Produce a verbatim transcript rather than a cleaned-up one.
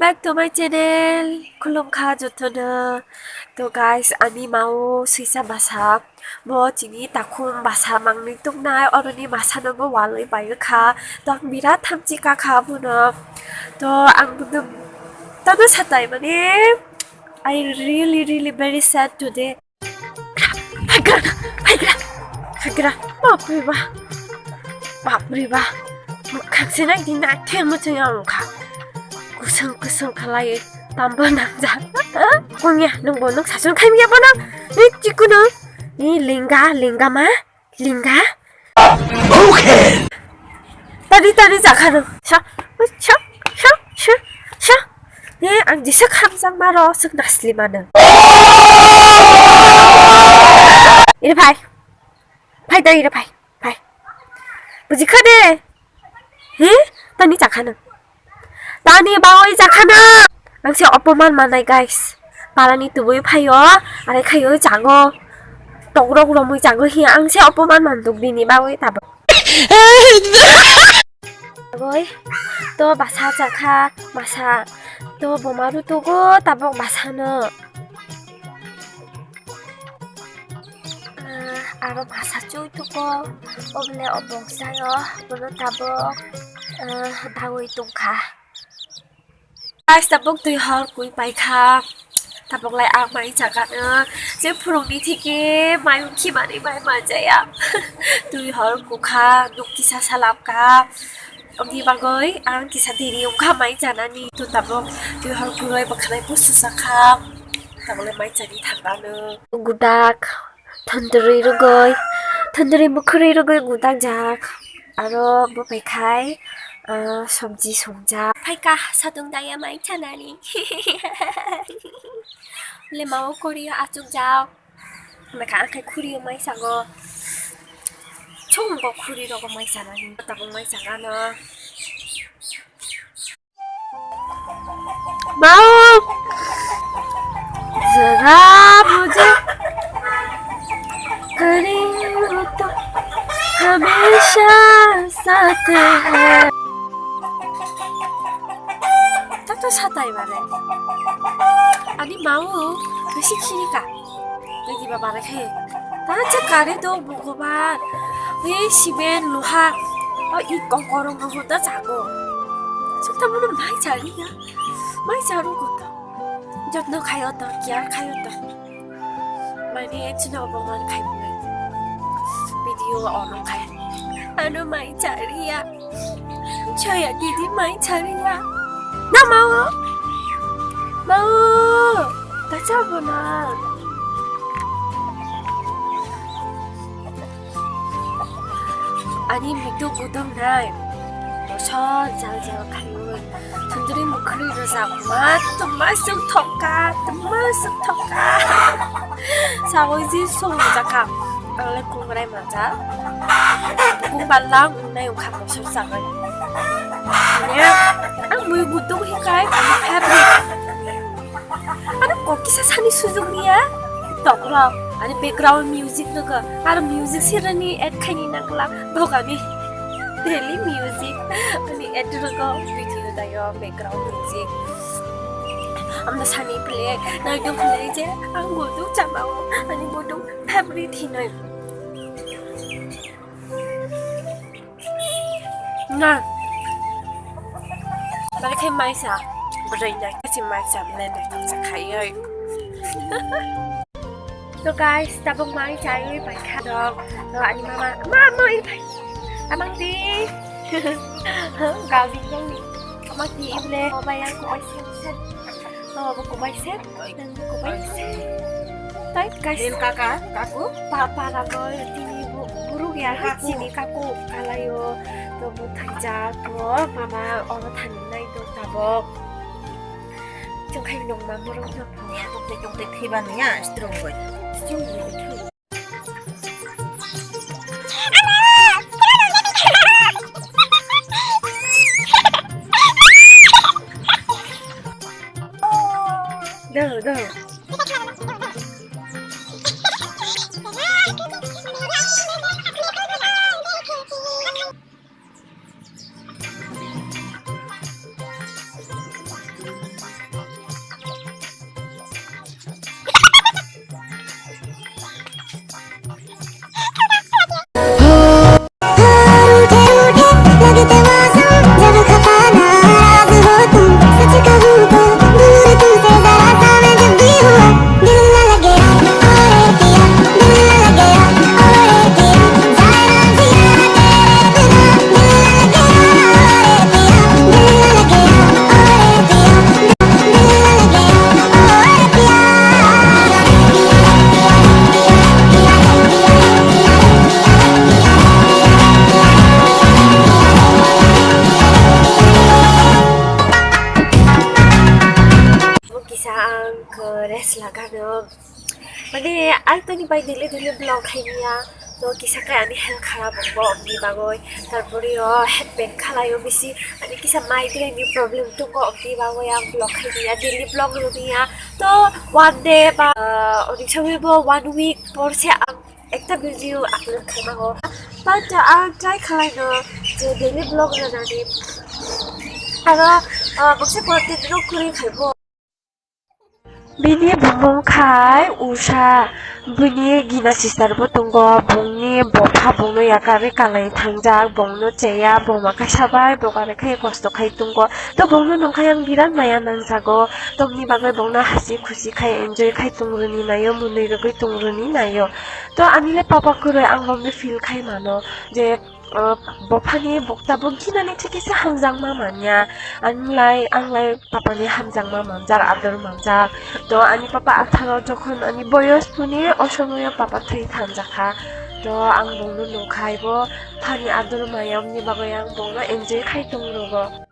Back to my channel. Khulumkha jotono. To guys, ani mao swisa basa. Bo chini takhum basa mangni tuknai, oroni basa no bo walwi bai kha. To ang birat thamchi ka kha bono. To ang bono tamo satai mane, I really, really very sad today. Phaikra, phaikra, phaikra. Bapre ba, bapre ba. Mwkhang se nai di, nai the mwchang ya wngkha. Kusung kusung khalai tamba nangjak. Kongya, nwng bo nwng sasun khai miya bono. Ni chikunu. Ni linga, linga ma, linga. Tadi tadi jakha nwng. Sa, sa, sa, sa, sa. Ye, ang jisa khamjak maro, suk nasli mano. Ire phai. Phai da, ire phai. Phai. Buji kha de. He? Tani jakha nwng. Tani bawi jakha nwng. Ang se opoman manai, guys. Palani tubui phaio, arai khaio jago. Tokrok romwi jago hi ang se opoman manduk bini bawi tabo. Bagwi to basa chakha, basa to boma rutugo tabok basano. Ah, aro basa chui tugo, oble obok jayo, bono tabok, ah, bagwi tongkha. Guys, tabok twi hor kui paikha. Tabok lai ang mai chakano. Je phurungni theke mayung khimani mai manjaya. Twi hor kukha, nuk kisa salamkha. Obni bagwi ang kisa deri wngkha mai chanani. To tabok twi hor kuroi bwkhanai busu sakha. Tabok lai mai chani thangano. Gudak. Thondri rwgwi, thondri mukhri rwgwi gudak jak. Aro bo bai khai, ah, sobji songjak. Phaikha satung daya mai chanani. Lemao korio achuk jak. Mekha akhai khurio mai sago. Chungo khuri rogo mai chanani. Tabuk mai chagano. Mao! Jara mujhe kare ho to hamesha saath hai. Tato satai bare. Ani mao bisi khirika. Tei diba barai khe. Ta je kare do Bhogoban. Ei cement, loha. O it kokorong rok ta chago. Sukta mono mai chari ya. Mai charu kota. Jotno khayo ta, care khayo ta. Mane chino obo man khai. Video ono khai. Ano mai chari ya. Chaya didi mai chariya. Na mao. Mao. Tacha bona. Ani mitu gudam nai. Bosor jal jal khaiwi. Thundri mukhri rwjak ma tuma suk thokka, tuma suk thokka. Sawi ji sung jakha. Ang le kungrai manjak. Kung balang ungnai wngkha bosor chagani. Ne, ang mui gutung hikai, fabric. Ano kok kisa sani sujung niya. Tokrok, ani background music rwgo. Aro music sirani add khaini nangla. Bokani daily music. Ani add rwgo video dayo background music. Amno sani play, naidong play je, ang gutung chamao, ani gutung favorite hinoi. Na. Bari khe maisa. Bwrwi na khe si maisa blender tongsa khaioi. To guys, tabuk mai chaiwi pai kha dok. To ani mama, mama i pai. Amang di. Gabi dong ni. Amang di ible. Mama yang kubai sen sen. Mama bo kubai sen. Kubai sen. Tai guys. Nil kaka, kaku? Papa rabo tini bu-, buruk ya ha, kaku. Chini kaku kalayo. To bu thaijak to mama oro thani nai to tabok. Chwng khai nong ma borok no. Ya, tokte tokte khiba niya, strong boy. Strong boy. Dong, dong. Mane, ang toni bai daily daily vlog khaimya, to kisa khe ani health kharap wngo, omni bagwi. Tarpore o head pain khalai o bisi, ani kisa migraine ni problem tongo, omni bagwi ang vlog khaimya, daily vlog rwmya. To one day ba, ah, onek somoi bo one week por se ang ekta video upload khaimango. But ang try khlaino je daily vlog rwnani. Aro, ah, baksa content no kwrwi khaibo. Bini bumung khai Usha, bini gina sister bo tongo, bungni bopha bungno yakarwi kalai thangjak, bungno cheya, buma kaisa bai, bo kare khai kosto khai tongo. To bungno nungkhai ang birat maya nangjago, tobni bagwi bungno hasi khusi khai enjoy khai tongrwni naio, mwnwi rwgwi tongrwni naio. To ani le papa kwrwi ang bongni feel khai mano je, uh, bophani bokta bo ginani thikisa hamjakma manya. Ang lai, ang lai papani hamjakma manjak, ador manjak. To ani papa atharo jokhon ani boyos puni o somoyo papa thwi thanjakha. To ang bongno nungkhai bo phani ador mayamni bagwi ang bongno enjoy khai tongrugo.